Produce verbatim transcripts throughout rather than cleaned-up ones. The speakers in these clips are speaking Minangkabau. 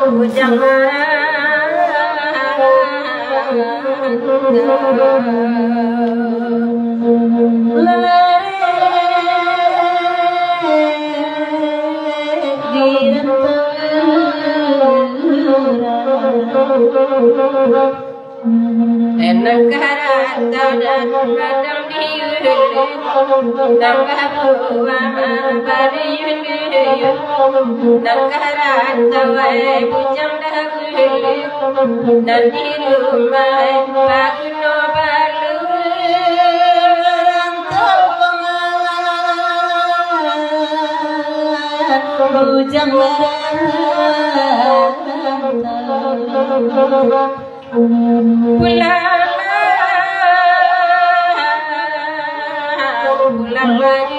Bujang marantau. Enang karantau dan kadang di ulu, nang babuah bariun-iyun. Nang karantau ai bujang dahulu, nan di rumah ai baguno balu. Bujang marantau. Pulang, pulang lai.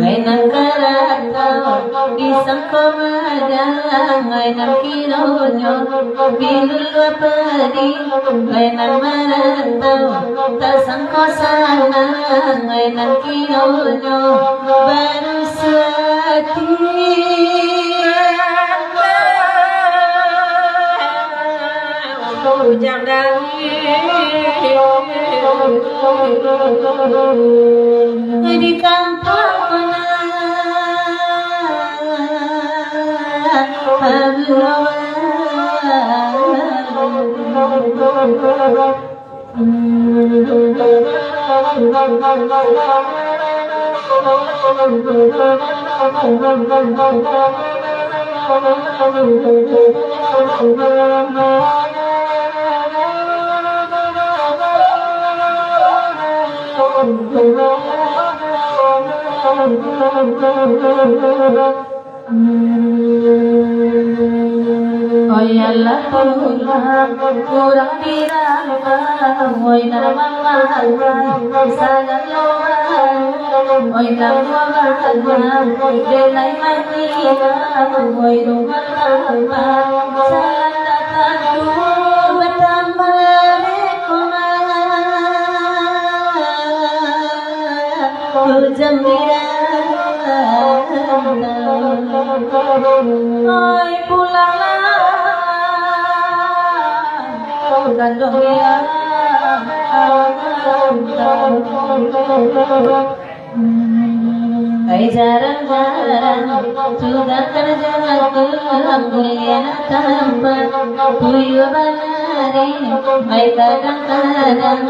Ai nan karantau disangko magang, ai nan kironyo biluluah padih, ai nan marantau tasangko sanang, ai nan kironyo barusuah ati. Bujang dari di kampuang. Oi alah pulang, urang di rantau, oi nan mamakai sagalo baru, oi nan mamakai denai manyilau, oi rumah tampak salah tak tantu batambah rekoman. Bujang di rantau, oi pulanglah, kanduang di rantau. Ai jarang-jarang sudah terjangkau, kuliah tampak tuyul balari. Ai kadang-kadang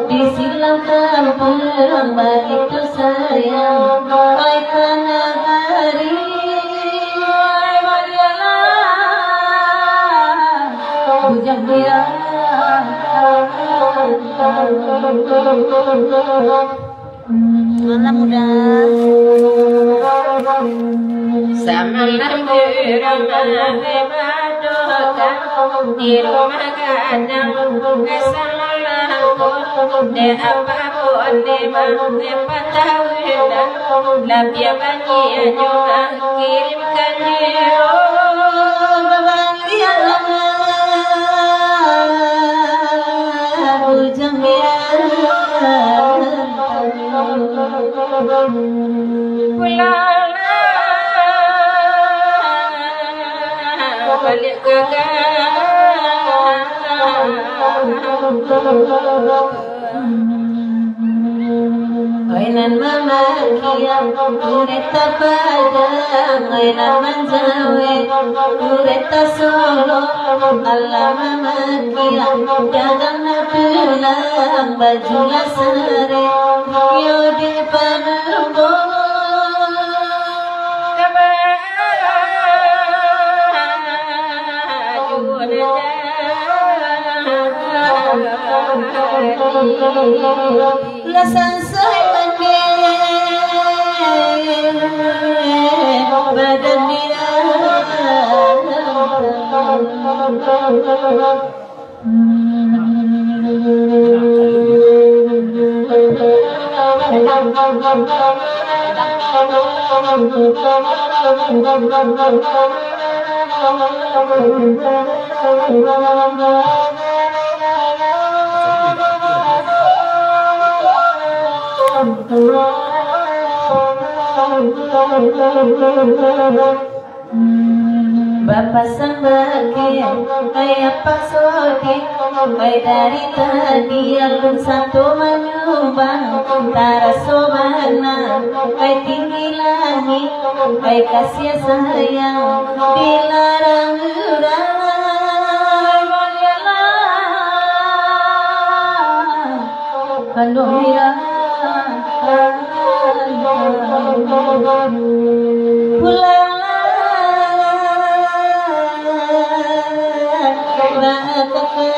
di silang kampuang bagitu sayang. Ai ka nagari, ai marialah, bujang biang. Samalam urang, samalam urang ado badoa di rumah gadang. Samalam ko dek apa ko dek mah dek patah urang, labiah banyak nyo kirim ka nyo. Babandiang bujang biang. Pulanglah baliak ka. Oi nan mamakian kureta Padang, oi nan manjawek kureta Solo. Alah mamakian gadang nan pulang, baju lah sarek yo dek panambo. Lah sansai pandai badan dia. Bapasan bakeh, ai apak sodeh, ai dari tadi alun sato manyumbang, taraso bana, ai tinggi langik, ai kasiah sayang, dilarang urang. Kanduang Mira. Pulanglah, nak ka kampung.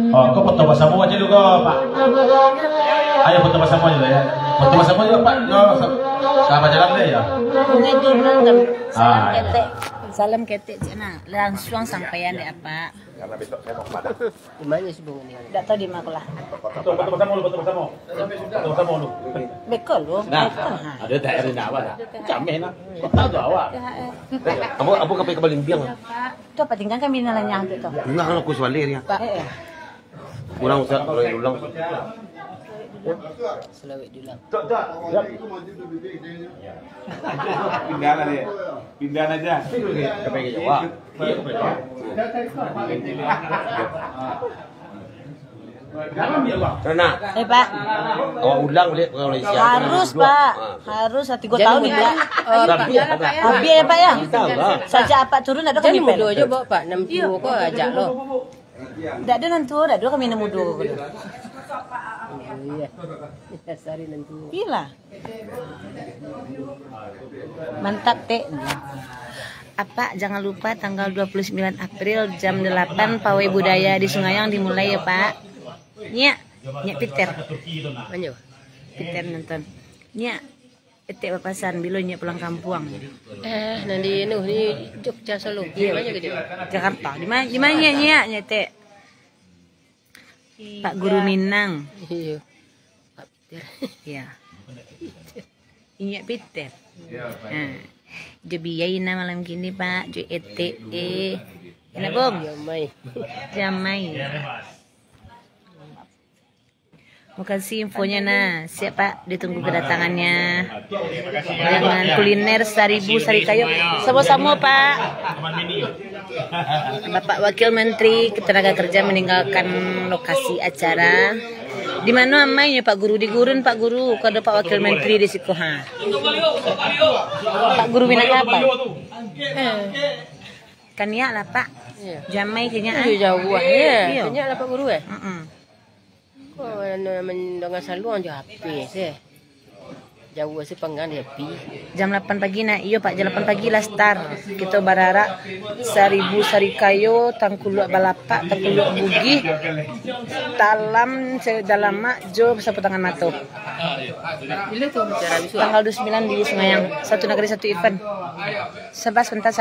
Oh, kau foto basamo aja dulu, kau, Pak. Ayo foto basamo aja lah, ya. Foto basamo aja, Pak. Yo, sa-, sama jalan deh, ya. Salam ketek. Salam ketek, cik, nah. Langsuang sampaian dek apak. Karena besok saya mau kemana? Di mana sih, Bung, ini? Ndak tahu di mana lah. Foto, foto bersama dulu, foto bersama. Foto bersama dulu. Beko lu. Nah, beko, ha. Ada T H R indak awak dah. Cameh nah. Kau tahu tu awak. Apa, apa kau pakai kepala limpiang? Tu apa tinggal kami nalanya tu tu? Enggak, kalau aku sebalik dia. Pak. Eh, eh. Ulang, Ustaz, ulang, ulang. Selawik diulang. Pindah lah dia. Pindah aja. Kepala Jawa. Iya, kepala Jawa. Karena Eh, Pak. Awak ulang balik ke Malaysia. Harus, Pak. Harus lah tiga tahun ni, Pak. Habis ya, Pak, ya? Habis ya, Pak, ya? Saja apak turun, ada kami mudo aja, Pak. Enam puluh ko ajak lo. Ndak ada nan tuo, ndak ada kami nan mudo. Iya. Sari nan tuo. Iyalah. Mantap, Tek. Apak, jangan lupa tanggal dua puluh sembilan April jam delapan pawai budaya di Sungayang dimulai ya, Pak. Nyiak, nyiak Peter. Manyo? Peter nonton. Nyiak. Etek bapasan, bilo nyiak pulang kampuang? Eh, nan di anu, di Jogja, Solo. Iya. Banyak gitu. Jakarta. Di mana, di mana nyiak, nyiak, nyiak, Tek? Pak Guru Minang. Iya. Pak Peter. Iya. Nyiak Peter. Nah. Jo biai nah malam kini, Pak. Jo etek, eh. Enak, Bung? Jamai. Jamai. Makasih infonya, nah. Siap, Pak. Ditunggu kedatangannya. Dengan kuliner Saribu Sarikayo. Sama-sama, Pak. Bapak Wakil Menteri Ketenagakerjaan meninggalkan lokasi acara. Di mana amainyo, Pak Guru? Di gurun, Pak Guru. Kok ada Pak Wakil Menteri di situ, ha? Pak Guru minat apa? Eh. Kaniak lah, Pak. Iya. Jamai kaniak, ah. Jauah, ya. Iya. Kaniak lah, Pak Guru, eh? Mm-mm. Oh, anu, mendongan saluang jo H P se. Jauah se panggang di H P. Jam lapan pagi nak, iyo Pak, jam lapan pagi lah start. Kito bararak Saribu Sarikayo, Tangkuluak Balapak, Tangkuluak Bugih, Talam, Dalamak, jo Sapu Tangan Mato. Bila tu acara besok? Tanggal dua puluh sembilan di Sungayang, satu nagari satu event. Sebelas pentas.